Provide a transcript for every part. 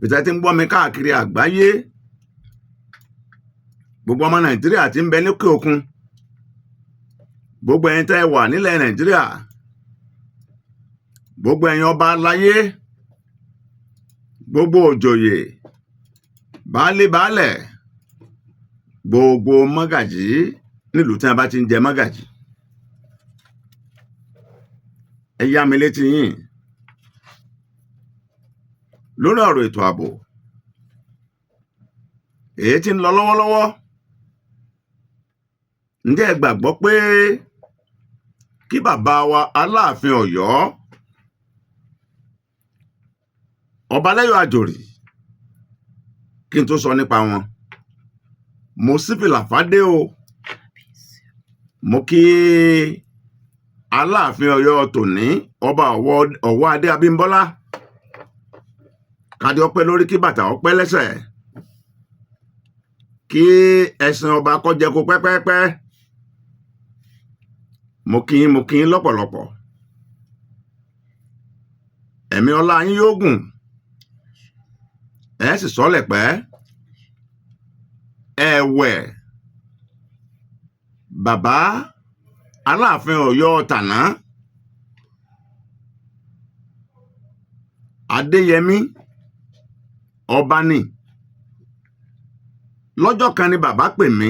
Bìtẹ́ tí ń gbọ́ mi káàkiri àgbáyé, gbogbo ọmọ Nàìjíríà tí ń bẹ lókè òkun, gbogbo ẹ̀yin tẹ́ ẹ wà nílẹ̀ Nàìjíríà, gbogbo ẹ̀yin ọba aláyé, gbogbo òjòyè, baálé baálẹ̀, gbogbo mọ́gàjí nílùú tí wọ́n bá ti ń jẹ mọ́gàjí, ẹ yá mi létí yín lórí ọ̀rọ̀ ètò ààbò èyí tí ń lọ lọ́wọ́lọ́wọ́. Ǹjẹ́ ẹ gbàgbọ́ pé kí bàbá wa Aláàfin Ọ̀yọ́, Ọbalẹ́yọ̀ Àjòrì, kí n tó sọ nípa wọn, mo sí fìlà fádé o, mo kí Aláàfin Ọ̀yọ́ tòní, Ọba Ọ̀wọ́ Adé Abímbọ́lá, kádé ọpẹ́ lórí, kí bàtà ọpẹ́ lẹ́sẹ̀, kí ẹṣin ọba kó jẹko pẹ́pẹ́pẹ́. Mo kí yín, mo kí yín lọ́pọ̀lọpọ̀. Ẹ̀mí ọlá yín yóò gùn, ẹ sì sọ́lẹ̀ pẹ́. Ẹ̀wẹ̀, bàbá Aláàfin Ọ̀yọ́ tàná, Adéyẹmí ọba ni. Lọ́jọ́ kan ni bàbá pè mí,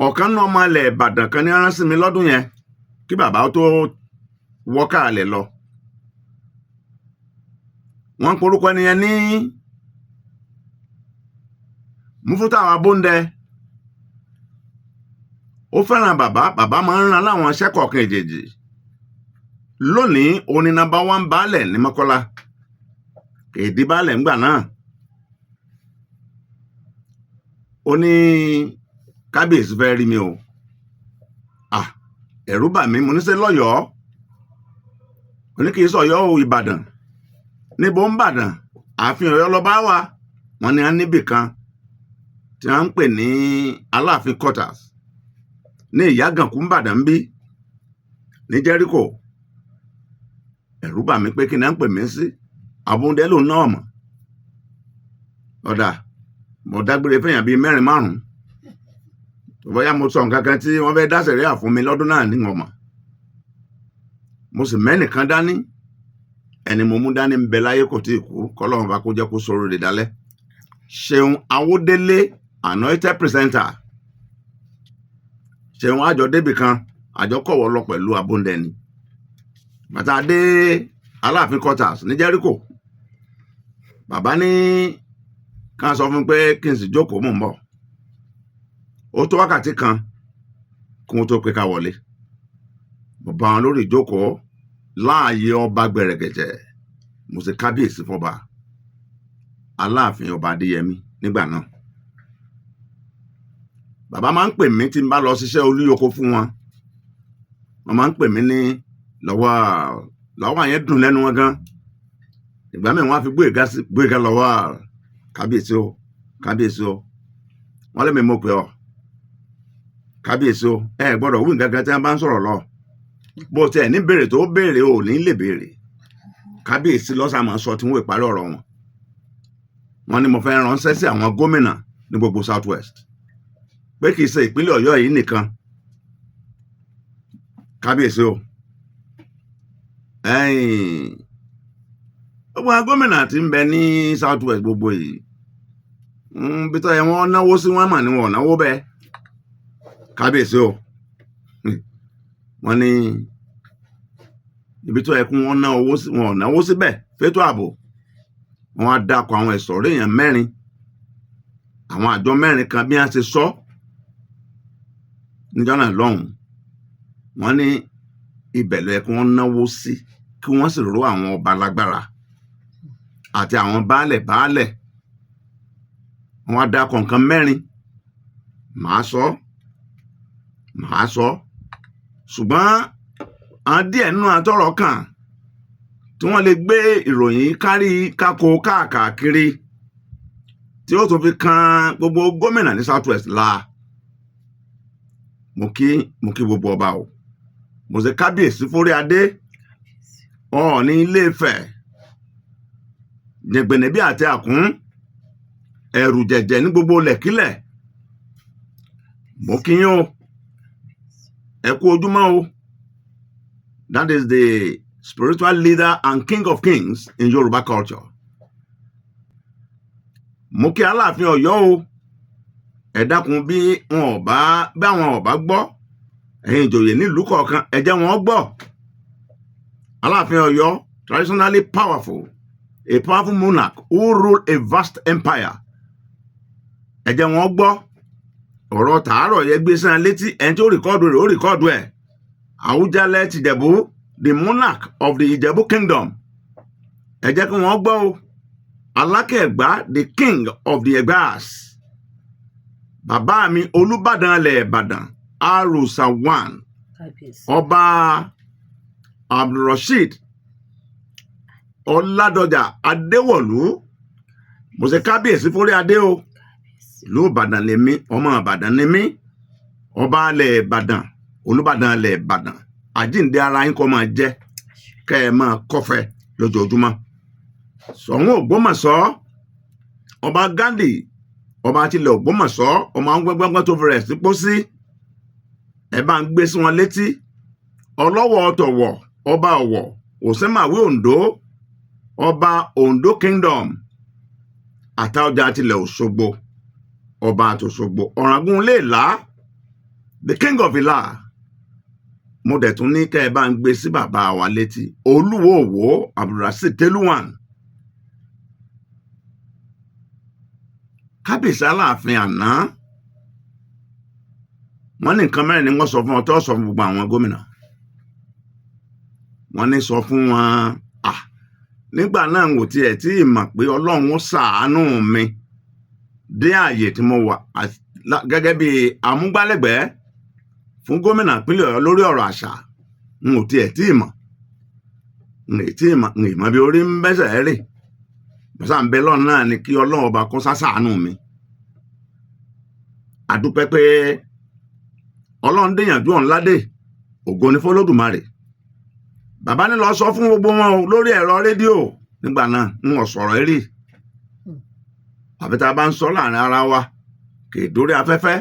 ọ̀kan náà ọmọ ilẹ̀ Ìbàdàn kan ní rán sí mi lọ́dún yẹn kí bàbá tó wọ́ káàlẹ̀ lọ. Wọ́n ń porúkọ ẹni yẹn ní Mufutau Abóńdẹ. Ó fẹ́ràn bàbá, bàbá máa ń ran láwọn iṣẹ́ kọ̀ọ̀kan èjèèjì. Lónìí òun ni nọ́mbà 1 baálẹ̀ ní Mọ́kọ́lá, èdè baálẹ̀ ńgbà náà. Ó ní kábíyèsí fẹ́ rí mi o. Ẹ̀rù bà mí, mo ní ṣe lọ́yọ̀ọ́? Ó ní kì í sọ̀yọ́ o, Ìbàdàn. Níbo ń Bàdàn? Ààfin Ọ̀yọ́ lọ bá wà. Wọ́n ní a níbì kan tí wọ́n ń pè ní Aláàfin quarters ní Ìyágànkú ń Bàdàn bí ní Jẹ́ríkò. Ẹ̀rù bà mí pé kí ni à ń pè mí sí? Àbúndé lòun náà mọ̀. Ọ̀dà, mo dágbére fẹ̀yàn bíi mẹ́rin márùn-ún. Bóyá mo sọ nǹkan kan tí wọ́n fẹ́ dá sẹ̀ríà fún mi lọ́dún náà ní wọn mọ̀. Mo sì mẹ́nìkan dání, ẹni mo mú dání ń bẹ láyé kò tíì kú, kọ́lọ́run bá kó jẹ́ kó sọ̀rọ̀ rẹ̀ dálẹ́. Ṣeun Awódélé, anointed presenter. Ṣeun àjọ débì kan, àjọ kọ̀wọ́ lọ pẹ̀lú Abóńdẹ ni. Bàtà dé Aláàfin quarters ní Jẹ́ríkò, bàbá ní ká sọ fún mi pé kí n sì jókòó, mò ń bọ̀. Ó tó wákàtí kan kí wọ́n tó pé ká wọlé. Mo bá wọn lórí ìjókòó láàyè ọba gbẹ̀rẹ̀gẹ̀jẹ̀. Mo sì kábíyèsí fọba Aláàfin Ọba Adéyẹmí nígbà náà. Bàbá máa ń pè mí tí n bá lọ ṣiṣẹ́ olúyoko fún wọn. Wọ́n máa ń pè mí ní lọ́wọ́ lọ́wọ́, yẹn dùn lẹ́nu wọn gan. Ìgbà míì wọ́n á fi Gbóyèga sí, Gbóyèga lọ́wọ́, kábíyèsí o, kábíyèsí o. Wọ́n lé mi, mo pè ọ́, kábíyèsí o. Ẹ gbọ́dọ̀ wí nǹkan kan tí wọ́n bá ń sọ̀rọ̀ lọ. Bó tiẹ̀ ní béèrè tó béèrè ò ní lè béèrè. Kábíyèsí lọ́sàn máa sọ tí wọ́n ìparí ọ̀rọ̀ wọn. Wọ́n ní mo fẹ́ ránṣẹ́ sí àwọn gómìnà ní gbogbo South West, pé kì í ṣe ìpínlẹ̀ Ọ̀yọ́ yìí nìkan. Kábíyèsí o, gbogbo àwọn gómìnà tí ń bẹ ní South West gbogbo yìí, bí tọ́ yẹ wọ́n náwó sí wọ́n mà ní wọn ò náwó bẹ́ẹ̀. Kábíyèsí o, wọ́n ní ibi tó yẹ kí wọ́n ná owó sí wọn ò náwó síbẹ̀ fétò ààbò. Wọ́n á dákọ̀ àwọn ìsọ̀rí èèyàn mẹ́rin, àwọn àjọ mẹ́rin kan bí wọ́n ṣe sọ níjọ́ náà lọ́hùn-ún. Wọ́n ní ibẹ̀ ló yẹ kí wọ́n náwó sí, kí wọ́n sì ró àwọn ọba lágbára àti àwọn baálẹ̀ baálẹ̀. Wọ́n á dákọ̀ nǹkan mẹ́rin, màá sọ, màá sọ, ṣùgbọ́n àwọn díẹ̀ nínú àtọ̀rọ̀ kàn tí wọ́n lè gbé ìròyìn kárí kákó káàkiri tí ó tún fi kan gbogbo gómìnà ní South West la. Mo kí gbogbo ọba o, mo ṣe kábíyèsí fórí adé, Ọọ̀ni Ilé-Ifẹ̀, Jẹ̀gbẹ̀nẹ̀ bí àti àkún, ẹ̀rù jẹ̀jẹ̀ ní gbogbo lẹ̀kílẹ̀. Mo kí yín o, ẹ kú ojúmọ́ o. That is the spiritual leader and king of kings in Yoruba culture. Mo kí Aláàfin Ọ̀yọ́ o. Ẹ dákun, bí wọn ò bá bí àwọn ò bá gbọ́, ẹ̀yin ìjòyè nílùú kọ̀ọ̀kan, ẹ jẹ́ wọn gbọ́. Aláàfin Ọ̀yọ́, traditionally powerful, a powerful monarch who ruled a vast empire, ẹ jẹ́ wọn gbọ́ ọ̀rọ̀ tàárọ̀ yẹ gbé sàn létí. Ẹni tó record rẹ̀, ó record ẹ̀. Àwùjalẹ̀ tìjẹ̀bú, the monarch of the Ìjẹ̀bú kingdom, ẹ jẹ́ kí wọ́n gbọ́ o. Alákẹ́ Ẹ̀gbá, the king of the Ẹ̀gbás. Bàbá mi, Olúbàdàn ilẹ̀ Ìbàdàn, Àrùsà one. Kábíyèsí. Ọba Abdulrasheed Ọládọjà Adéwọ̀lú, mo ṣe kábíyèsí fórí adé o. Ìlú Ìbàdàn lèmi, ọmọ Ìbàdàn ni mí. Ọba alẹ̀ Ìbàdàn, Olúbàdàn alẹ̀ Ìbàdàn, àjíǹde ara yín kó máa jẹ́, kẹ́ ẹ máa kọ́fẹ́ lójoojúmọ́. Ṣọ̀ún Ògbómọ̀ṣọ́, Ọba Gandhi, ọba tilẹ̀ Ògbómọ̀ṣọ́, ọmọ àwọn gbẹ́ngbẹ́ngbẹ́ tó fi rẹ̀ sí pósí, ẹ bá ń gbé sí wọn létí. Ọlọ́wọ̀ ọ̀tọ̀wọ̀, Ọba Ọ̀wọ̀, Òsínmàwé Oǹdó, Ọba Oǹdó kingdom, Àtaọjà tilẹ̀ Òṣogbo, Ọba àtòṣogbo, Ọ̀ràngún Léèlá, the king of Ìlà. Mo dẹ̀ tún ní kẹ́ ẹ bá ń gbé sí bàbá wa létí, Olúwo Òwò, Abdulrasheed Teluwan, kábíyèsí Aláàfin àná. Wọ́n ní nǹkan mẹ́rin ni wọ́n sọ fún ọ tó sọ fún gbogbo àwọn gómìnà. Wọ́n ní sọ fún wọn. Ah, nígbà náà n ò tiẹ̀ tí ì mọ̀ pé Ọlọ́run ó ṣàánú mi dé ààyè tí mo wà gẹ́gẹ́ bí amúgbálẹ́gbẹ̀ẹ́ fún gómìnà ìpínlẹ̀ Ọ̀yọ́ lórí ọ̀rọ̀ àṣà. N ò tiẹ̀ tí ì mọ̀, n ò tí ì mọ̀, n ì mọ̀ bí orí ń bẹ́sẹ̀ rè. Bọ́sà ń bẹ lọ́run náà ni kí Ọlọ́run ọba kó ṣàánú mi. Àdúpẹ́ pé Ọlọ́run dèyànjú ọ̀hún ládé, ògo ni f'Olódùmarè. Bàbá ní lọ sọ fún gbogbo wọn o lórí ẹ̀rọ rédíò. Nígbà náà, n ò sọ̀rọ̀ eré, àbí tá a bá ń sọ láàrin ara wa, kì í dórí afẹ́fẹ́.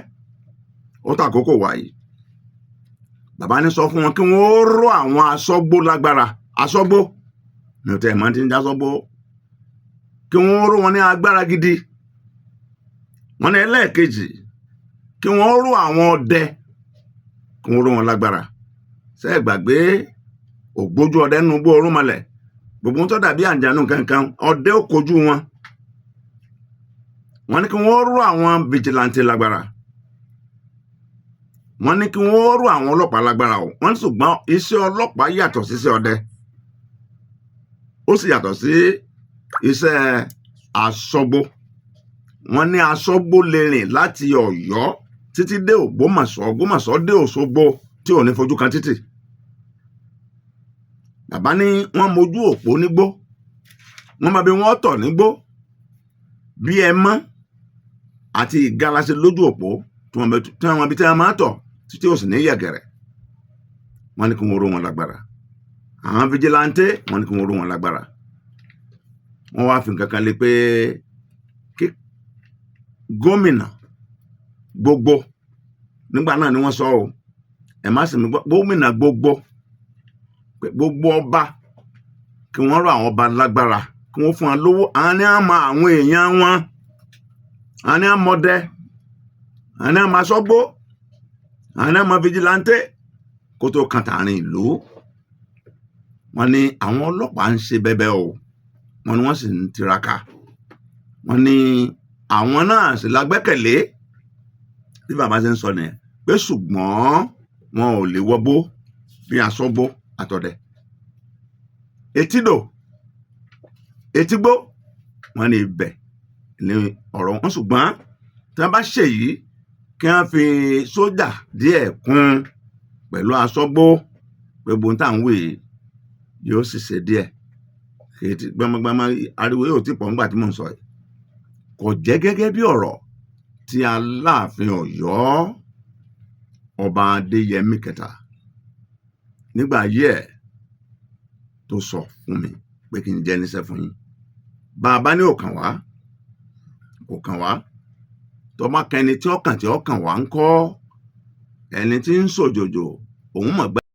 Ó tàkókò wáyé. Bàbá ní sọ fún wọn kí wọ́n rọ àwọn aṣọ́gbó lágbára. Aṣọ́gbó mi ò tẹ́ ẹ̀ máa ti ń já aṣọ́gbó, kí wọ́n ró wọn ní agbára gidi. Wọ́n ní ẹlẹ́ẹ̀kejì, kí wọ́n ró àwọn ọdẹ, kí wọ́n ró wọn lágbára. Ṣé ẹ gbàgbé ògbójú ọdẹ nínú igbó orúnmọlẹ̀? Gbogbo ohun tó dàbí àǹjànú kankan, ọdẹ ó kojú wọn. Wọ́n ní kí wọ́n ró àwọn vigilante lágbára. Wọ́n ní kí wọ́n ró àwọn ọlọ́pàá lágbára o. Wọ́n ní ṣùgbọ́n iṣẹ́ ọlọ́pàá yàtọ̀ sí iṣẹ́ ọdẹ, ó sì yàtọ̀ sí iṣẹ́ aṣọ́gbó. Wọ́n ní aṣọ́gbó lè rìn láti Ọ̀yọ́ títí dé Ògbómọ̀ṣọ́, Ògbómọ̀ṣọ́ dé Òṣogbo, tí ò ní fojú kan títì. Bàbá ní wọ́n mojú òpó nígbó, wọ́n máa bí wọ́n tọ̀ nígbó, bí ẹ mọ́ àti ìgalase lójú òpó tí wọ́n bí tí wọ́n máa tọ̀ títí ó sì ní yẹ̀gẹ̀rẹ̀. Wọ́n ní kí wọ́n ró wọn lágbára. Àwọn vigilante, wọ́n ní kí wọ́n ró wọn lágbára. Wọ́n wá fi nǹkan kan lé pé kí gómìnà gbogbo, nígbà náà ni wọ́n sọ o, ẹ má sì mí gbọ́, gómìnà gbogbo, pé gbogbo ọba, kí wọ́n rọ àwọn ọba lágbára, kí wọ́n fún wọn lówó. Àwọn ní àmọ́ àwọn èèyàn wọn, àwọn ní àmọdẹ, àwọn ní àmọ́ aṣọ́gbó, àwọn ní àmọ́ vigilante, kó tó kan tààrin ìlú. Wọ́n ní àwọn ọlọ́pàá ń ṣe bẹbẹ o. Wọ́n ní wọ́n sì ń tiraka. Wọ́n ní àwọn náà sì lágbẹ́kẹ̀lé. Bí bàbá ṣe ń sọ nìyẹn, pé ṣùgbọ́n wọn ò lè wọgbó bí aṣọ́gbó àtọdẹ, etídò, etígbó. Wọ́n ní ibẹ̀ ní ọ̀rọ̀ wọn, ṣùgbọ́n tí wọ́n bá ṣèyí, kí wọ́n fi sójà díẹ̀ kún pẹ̀lú aṣọ́gbó, gbogbo ohun tá à ń wí yìí yóò sì ṣe díẹ̀. Kì í gbọmọgbọmọ, ariwo yóò ti pọ̀ nígbà tí mò ń sọ yìí. Kò jẹ́ gẹ́gẹ́ bí ọ̀rọ̀ tí Aláàfin Ọ̀yọ́, Ọba Adéyẹmí kẹta, nígbà ayé ẹ̀ tó sọ fún mi pé kí n jẹ́ níṣẹ́ fún yín. Bá a bá ní ò kàn wá, kò kàn wá. Tó bá kan ẹni tí ó kàn, tí ó kàn wá ń kọ́, ẹni tí ń ṣòjòjò òun mọ̀ gbẹ́.